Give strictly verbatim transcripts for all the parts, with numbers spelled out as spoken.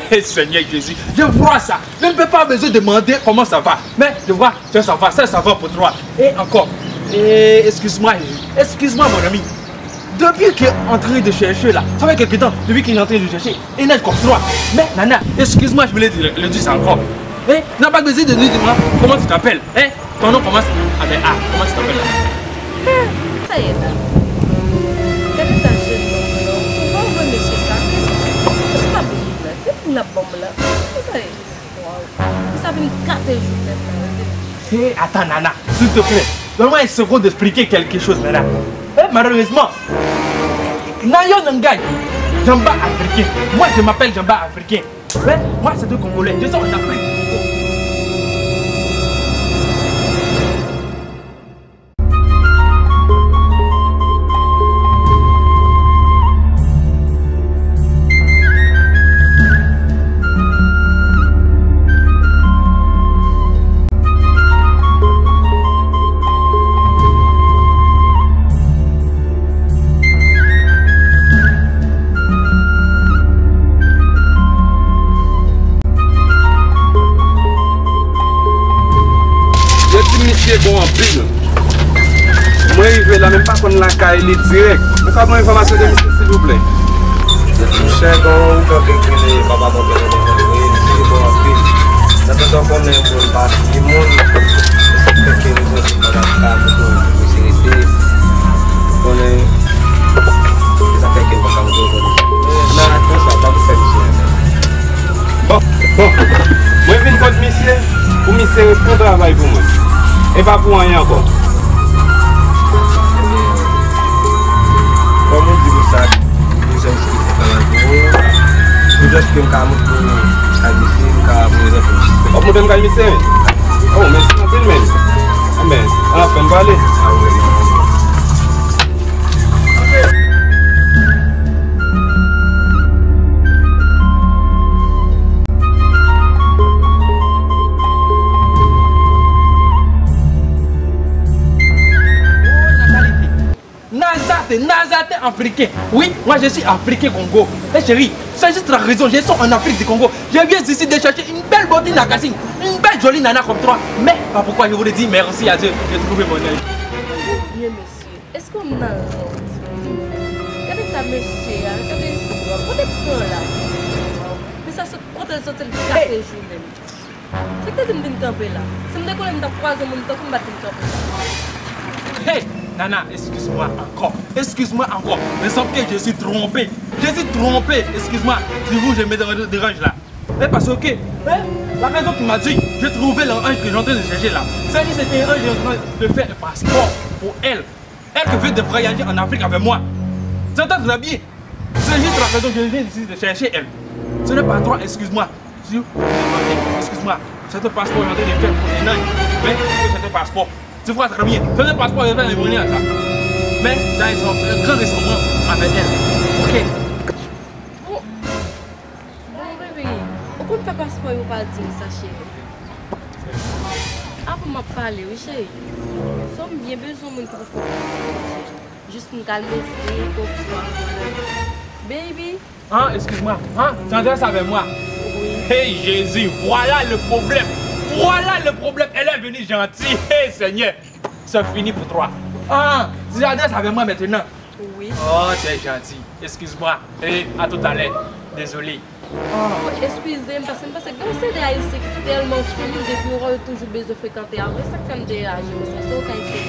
Hey, Seigneur Jésus, je vois ça. Je ne peux pas besoin demander comment ça va. Mais je vois que ça va, ça, ça va pour toi. Et encore. Et excuse-moi, excuse-moi, mon ami. Depuis que en train de chercher là, ça fait quelque temps, depuis qu'il est en train de chercher, il est comme toi. Mais Nana, excuse-moi, je voulais dire, le dire ça encore. Hein? N'a pas besoin de lui dire, comment tu t'appelles? Hein? Ton nom commence avec A. Comment tu t'appelles là? Sa ye la. Gade ta jèn nonm nan. Ou pa wè mesye sa? Mesye pa bon la. Ki moun l ap ban m la? Sa ye. Waw. Sa vin gate jounen la. Hey, attends, Nana, s'il te plaît. Donne-moi une seconde d'expliquer quelque chose, Nana. Eh, malheureusement, Nayo Nangay, Jamba Africain. Moi, je m'appelle Jamba Africain. Hein? Moi, c'est un Congolais. Je suis en Afrique. Yo di misye bon anpil. Mwen rive la, men m pa konn lakay li dirèk. Mwen ka ban enfòmasyon de misye, silvouplè? Yo di misye bon, ou konn gen papa bon, gen bon, gen misye bon anpil. Nan tan tan konnen moun pa fi moun, se fè ke nou konn pa ka pou misye rete. Konnen, se sa fè ke nou pa ka pou nan atansan, pa pou fè misye anyen. Bon, bon. Mwen vin kot misye, pou misye fè yon travay pou mwen. E pa pou anyen ankò. Kòm ou di m sa, m bezwen misye fè travay pou ou. Pou jis ke m ka montre w kay misye, m ka prezante w. W ap montre m kay misye? Oh, mèsi anpil, men. Anben, anfen, m prale. Nazate, Nazate africain. Oui, moi je suis africain Congo. Eh chérie, c'est juste la raison, je suis en Afrique du Congo. Je viens ici de chercher une belle beauté nakasin, une belle jolie nana comme toi. Mais pas pourquoi je voulais dire merci à Dieu de trouver mon âge. Ou byen, mesye? Èske w nan rant? Gade ta mesye a, gade istwa. Kote pran la? Men sa sot, kote l soti, l gate jounen m. Sa k te di m vin kanpe la? Si m te konnen m t ap kwaze moun tankou m, m pa t vin kanpe la. Hey, Nana, excuse-moi encore. Excuse-moi encore. Me semble que je suis trompé. Je suis trompé. Excuse-moi. Si vous, je me dérange là. Mais parce que, hein, la raison qui m'a dit, j'ai trouvé l'ange que j'étais en train de chercher là. C'est que c'était un ange en train de faire un passeport pour elle. Elle qui veut de voyager en Afrique avec moi. J'entends très bien. C'est juste la raison que je viens ici de chercher elle. Ce n'est pas toi, excuse-moi. Si, excuse-moi. C'est un passeport, j'étais en train de faire pour un ange. Mais c'est un passeport. Tu vois très bien. C'est un passeport, j'étais en train de venir à ça. Mais ça, ils sont un grand restaurant avec elle. Ok. Bon. Bon, baby, ou konn fè paspò yo pa di m sa, cheri. Avan m ap pale, wi, cheri. So, m byen bezwen moun ki pou fè yon paspò, cheri. Jis m kalme, se kòb swa. Baby. Ah, excuse-moi. Ah, tendresse avec moi. Oui. Hey, Jésus, voilà le problème. Voilà le problème. Elle est venue gentille. Hey, Seigneur, c'est fini pour toi. Ah, tu t'adresses avec moi maintenant. Oui. Oh, tu es gentil. Excuse-moi. Et à tout à l'heure. Désolé. Oh, eskize m, paske m panse gen yon seri de Ayisyen ki tèlman soumoun, depi yo wè yo toujou bezwen frekante avè w. Sa k fè m te aji konsa, se ou k Ayisyen.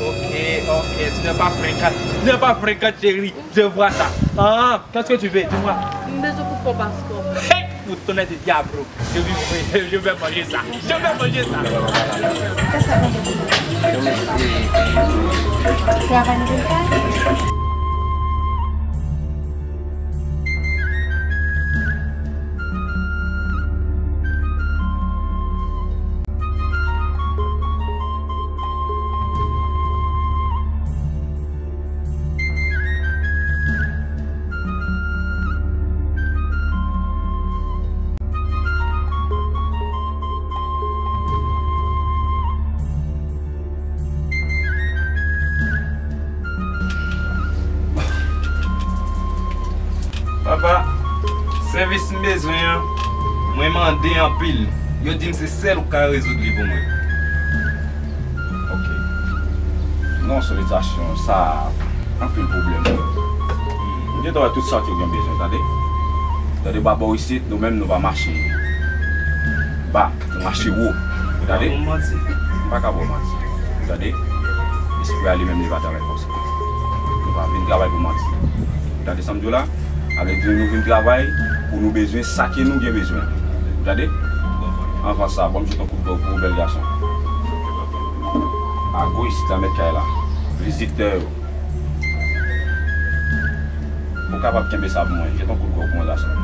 Ok, ok, tu n'es pas fréquente, tu n'es pas fréquente, chérie, je vois ça. Ah, qu'est-ce que tu veux, dis-moi. M bezwen pou fè yon paspò. Hey, pour tonnerre de diable, je vais, je vais manger ça, je vais manger ça. Qu'est-ce que tu veux? Travay nou vin fè. Mwen mande anpil. Yo di m se sèl ou k ka rezoud li pou mwen. Ok. Non, solitasyon, sa anpil pwoblèm. M gentan wè tout sa ke w gen bezwen, tande. Tande, ba bò isit, nou menm nou pa mache ba, nou mache wo. Ou tande? M pa ka ba w manti. Ou tande? Espri a li menm li pa travay konsa. Nou pa vin travay pou manti. Ou tande sa m di w la? Sa vle di nou vin travay pou nou bezwen sa ke nou gen bezwen. Ou tande? Anvan sa, ban m jete yon kout gòg pou ou, bèl gason. Agoch, la mèt kay la. Vizitè yo. Ou kapab kenbe sa pou mwen. Jete yon kout gòg pou mwen, gason.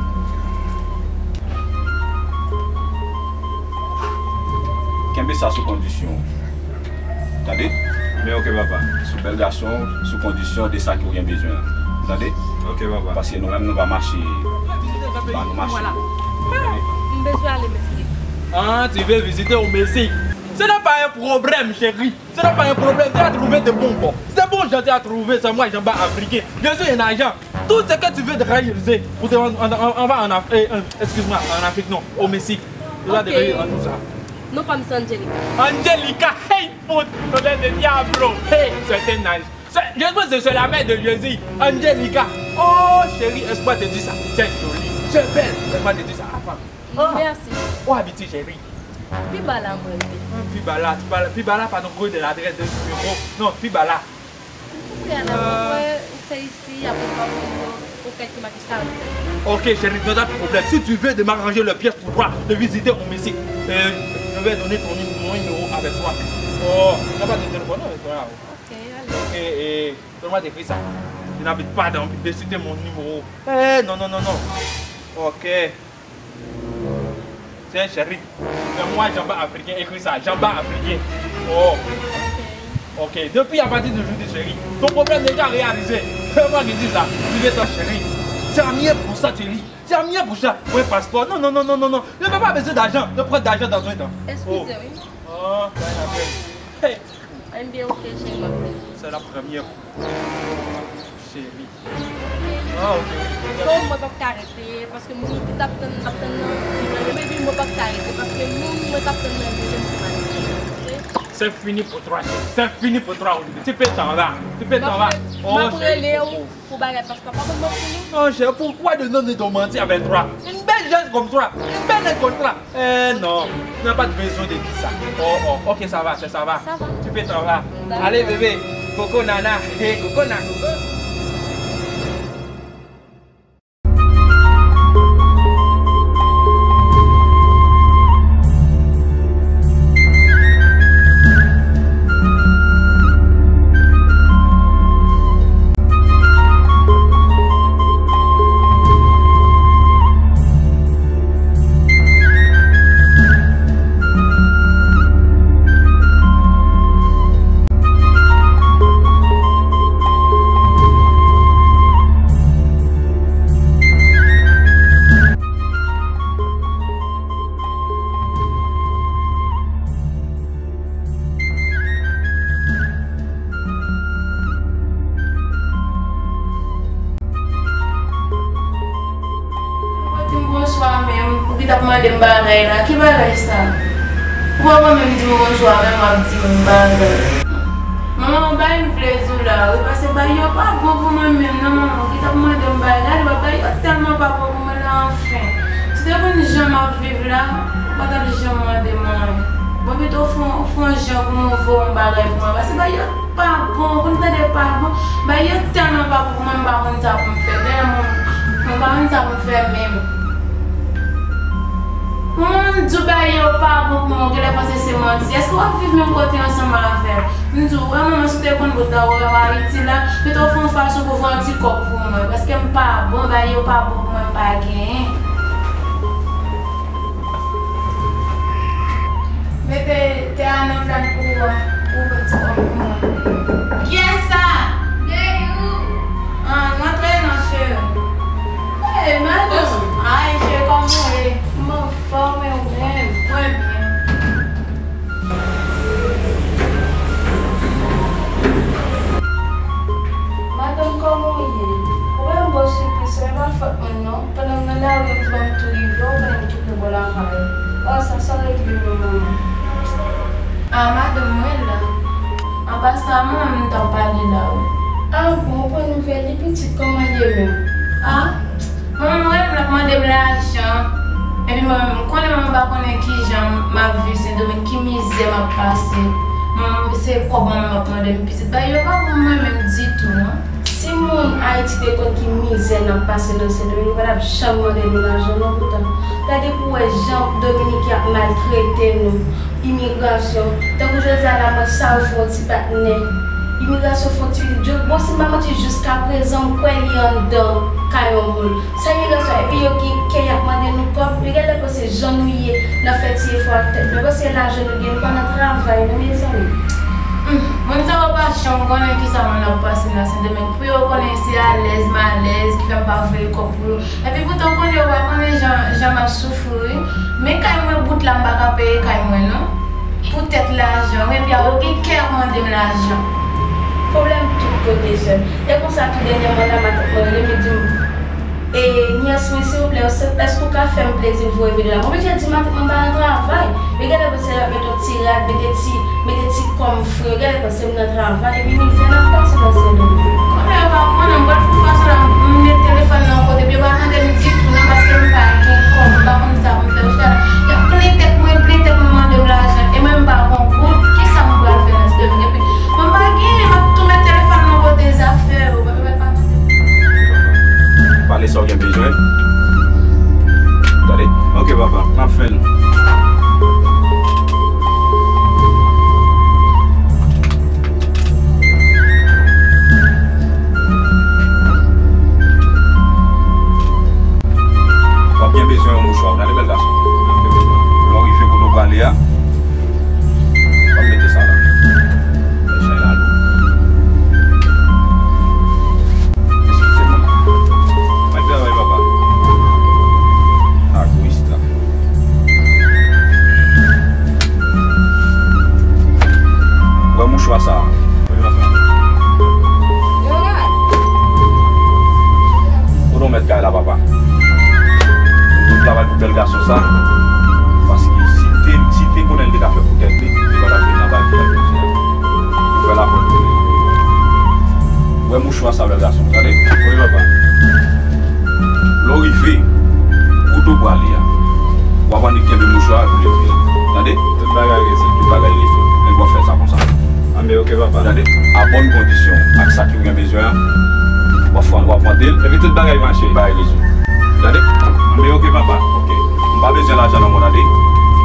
Kenbe sa sou kondisyon. Tande? Men ok, papa. Sou bèl gason, sou kondisyon de sa ke w gen bezwen an. Tande? Ok, papa. Paske nou menm nou pa mache ba, nou mache. Voilà. M bezwen ale, mesye. Ah, tu veux visiter au Mexique? Ce n'est pas un problème, chérie. Ce n'est pas un problème. Tu as trouvé de bons gars. C'est bon, je t'ai trouvé. C'est moi, Jean-Bart Africain. Je suis un agent. Tout ce que tu veux de réaliser, ou te an, an, an, an, an, excuse-moi, en Afrique, non, au Mexique. Ou la de réaliser tout ça. Non pa m se Angelica. Angelica, hey, puto de diablo, hey, c'est un âge. C'est, je pense que c'est la mère de Jésus, Angelica. Oh, chérie, laisse-moi te dire ça. C'est joli, c'est belle, laisse-moi te dire ça. Attends. Oh. Merci. Ou abite, chérie? Pi ba la, mwen rete. Pi ba la, pi ba la, pi ba la, pa nan kote de ladrès de nimewo. Non, pi ba la. Ou prè la, mwen wè, ou fè isi, apre sa, ou, ou kèk ki makich ka rete. Ok, chérie, non, pas de problème. Si tu veux de m'arranger les pièces pour toi, de visiter au Mexique, euh, je vais donner ton num-, mon numéro avec toi. Oh, il n'y a pas de téléphone avec toi. Ok, allez. Ok, et donne-moi d'écrire ça. Je n'habite pas dans, de citer mon numéro. Eh, non, non, non, non. Ok. Tiens, chérie, fais-moi Jean-Bart Africain, écris ça, Jean-Bart Africain. Oh. Ok, depuis à partir d'aujourd'hui, chérie, ton problème déjà réalisé. C'est moi qui dis ça. Tu es ton chéri. C'est mieux pour ça, chérie. C'est mieux pour ça. Ouais, passeport. Non, non, non, non, non, non. Je n'ai pas besoin d'argent. De prendre d'argent dans un temps. Excusez, oui. Oh, ça y est. Hey. Ann byen, ok, cheri, m ap vini. C'est la première fois. Chérie. Ah, ok. Fò mwen p ap ka rete, paske moun ki t ap tann, ap tann nan, nan yo, baby, mwen p ap ka rete, paske moun mwen t ap tann nan yo, jwenn pou m ale, ok? C'est fini pour toi, chérie. C'est fini pour toi, Olivier. Tu peux t'en vas. Tu peux t'en vas. Oh, m ap rele w pou bagay, paske papa konn manti, non? Non, chérie, pourquoi donner de mentir avec toi? Une belle jeune comme toi, une belle nèg comme toi. Eh non, tu n'as pas besoin de dire ça. Oh, oh, ok, ça va, ça, ça va. Ça va. Tu peux t'en vas. D'accord. Allez, bébé, coco nana, hey, coco na coco. Ou pa di m bonswa menm, ou ki t ap mande m bagay la, ki bagay sa? Ou pa menm di m bonswa menm, w ap di m bagay. Manman, bay m vle di w la wi, paske bay yo pa bon pou mwen menm non manman, ou ki t ap mande m bagay la, bagay yo tèlman pa bon pou mwen la anfen. Si te konn jan m ap viv la, ou pa t ap janm mande m anyen. Bon, pito w fè yon, fè yon jan pou mwen, voye yon bagay pou mwen, paske bay yo pa bon, pou n tande pa bon, bay yo tèlman pa bon pou mwen, m pa konn sa pou m fè. Genlè mwen, mwen pa konn sa pou m fè menm. Mwen menm m di w bay yo pa bon pou mwen, ou genlè panse se manti. Èske w ap viv menm kote ansanm avè m? M di w, wè manman, si w te konn bout la, w wè w Ayiti la, pito w fè yon fason pou voye yon ti kòb pou mwen, paske m pa bon, bay yo pa bon pou mwen, m pa genyen. Mete te a nan plat pou ou a, pou ou fè ti kòb pou mwen. Kiyès sa? Deyou. Ah, rantre non, cheri. Hey, madanm. Ay, cheri, kòman w ye? M anfòm, e ou menm? Mwen byen. Madanm, kòman w ye? Ou wè m ba w sipriz, se pa fòt mwen non. Pandan m nan lari, m di w m tou rive. Travay. Oh, sa, sa regle non, manman. Ah, madanm, mwen la. An pasan, mwen menm m t ap pale la, wi. Ah bon, ou pran nouvèl li, pitit, kòman l ye menm? Ah, manman, mwen menm l ap mande m lajan. Epi mwen menm, m konnen mwen pa konnen kijan m ap viv Sendomeng, ki mizè m ap pase. Mwen menm, se kòb mwen menm ap mande m, pitit, bagay yo pa pou mwen menm ditou, non. Si moun Ayiti te konn ki mizè n ap pase nan Sendomeng, yo pa t ap janm mande nou lajan non poutan. Gade pou w wè jan Dominik ap maltrete nou. Imigrasyon. Tankou jodi a la, mwen sa yo fè yon ti patnè. Imigrasyon fè yon ti pitit. Bon, si m pa manti, jiskaprezan, m kwè li anndan kay yon moun. Sa imigrasyon, epi yo gen kè y ap mande nou kòb. Men gade panse jan nou ye nan fè ti efò ak tèt nou. Panse lajan nou gen, nou pa nan travay, non, mezanmi. Hmm, moun sa yo pa janm konnen kisa moun ap pase nan Sendomeng. Pou yo konnen se alèz, malèz, ki fè m pa voye kòb pou yo. Epi poutan konnen yo pa konnen jan, jan m ap soufri, wi. Men kay mwen bout la, m pa ka peye kay mwen, non. Poutèt lajan, wi, epi yo gen kè ap mande m lajan. Pwoblèm tout kote, sè m. E konsa tou, dènyèman la, matant mwen rele m, li di m, E, nyès mwen, silvouplè, èske w ka fè m plezi voye videyo la? Mwen oblije di matant mwen pa nan travay. Men genlè se l ap mete yon ti rad, mete ti, mete ti kòm fre. Genlè se m nan travay, epi mizè n ap pase nan Sendomeng. Konnen yo pa konnen, m pral fout fason la, m met telefòn nan yon kote, epi yo pa tande m ditou, non, paske m pa gen kòb, m pa konn sa pou m fè. Yo chita la, y ap plen tèt mwen, plen tèt mwen, mande m lajan, e mwen, m pa gon goud, kisa m pral fè nan Sendomeng? Epi, mwen pa genyen, m ap tou met telefòn nan yon kote, zafè yo, pa, pa, pa. Pale sa w gen bezwen. Tande. Ok, papa, m ap fè l. W ap gen bezwen yon mouchwa, w tande, bèl gason. Lè w rive kote w prale a, w ap mete sa la. Chay la lou. Eskize mwen. Mwen travay, papa. Agoyis la. Wè mouchwa sa a. Wi, papa. Kote w mèt kay la, papa? Ou travay pou bèl gason sa. Paske si te, si te konnen li te ka fè pou tèt li, li pa t ap vin nan bagay pou tèt li. Ou fè lapòt pou li. Wè mouchwa sa, bèl gason. Tande? Wi, papa. Lè w rive, kote w prale a, w ap annik kenbe mouchwa pou leve. Tande? Tout bagay rezon. Tout bagay rezon. Men w ap fè sa konsa. Anben, ok, papa. Tande? A bòn kondisyon, ak sa ki w gen bezwen an, w ap fè, w ap vante l. Epi tout bagay mache. Tout bagay rezon. Tande? Anben, ok, papa. Ok. M pa bezwen lajan nan men w, tande?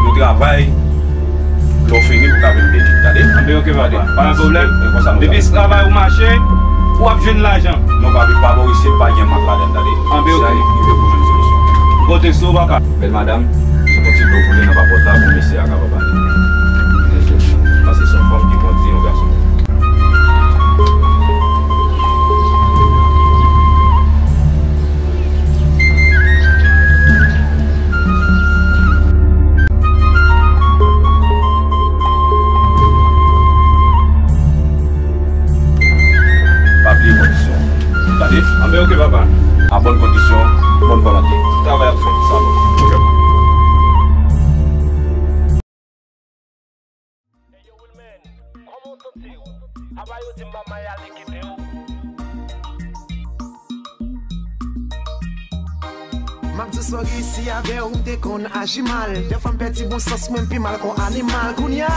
Nou travay. Lè w fini, ou ka vin beni. Tande? Anben, ok, papa. Pa gen pwoblèm. Depi se travay ou mache, w ap jwenn lajan. Non, pa, pa bò isit, pa gen mank ladan, tande? Anben, ok. Se a ki pou jwenn solisyon. M konte sou ou, papa. Bèl madanm, se yon ti dlo koule nan papòt la pou mesye a kapab ale. Paske se yon fanm ki kondi yon gason. Pa bliye kondisyon. Tande? Anben, ok, papa. A bòn kondisyon, bòn volonte. Travay ap fèt, sa bon. Ok. Hey, yo, Wilmen, kòman w santi w? Apa yo di m manman y ale kite w? M ap di w sa, reyisi avè w, m te konn aji mal. Dèfwa m pèdi bon sans mwen, m pi mal k on animal. Kounye a,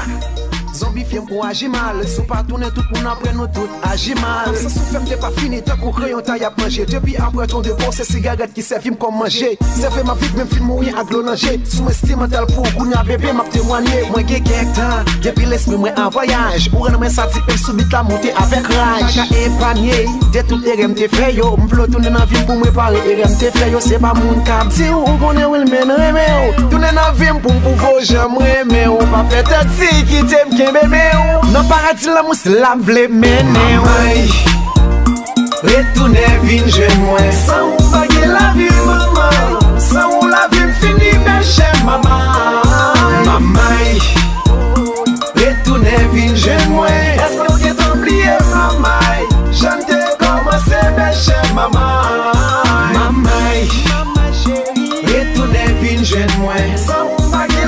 zonbifye m pou aji mal. Si w pa tounen, tout moun apre nou tout aji mal. Absans ou fè m te pa fini, tankou kreyon ta y ap manje. Depi apre ton depa w, se sigarèt ki sèvi m kòm manje. Se vre m ap viv men m fin mouri ak dlo nan je. Sou enstrimantal pou ou kounye a bebe m ap temwanye. Mwen gen kèk tan depi lespri mwen an vwayaj. Ou rann mwen sadik menm sou bit la moute avèk raj. M pa ka epanye de tout erè m te fè yo. M vle w tounen nan vi m pou m repare erè m te fè yo. Se pa moun k ap di w, ou konnen Wilmen renmen w. Tounen nan vi m pou m pwouve w jan m renmen w. Pa fè tèt di kite m kenbe men w. Nan paradi lanmou se la m vle mennen w. Manman, retounen vin jwenn mwen. San ou pa gen lavi, manman. San ou lavi m fini, bèl chè manman. Manman, retounen vin jwenn mwen. Èske w gentan bliye manman? Jan n te kòmanse, bèl chè manman. Manman, retounen vin jwenn mwen. San ou m pa gen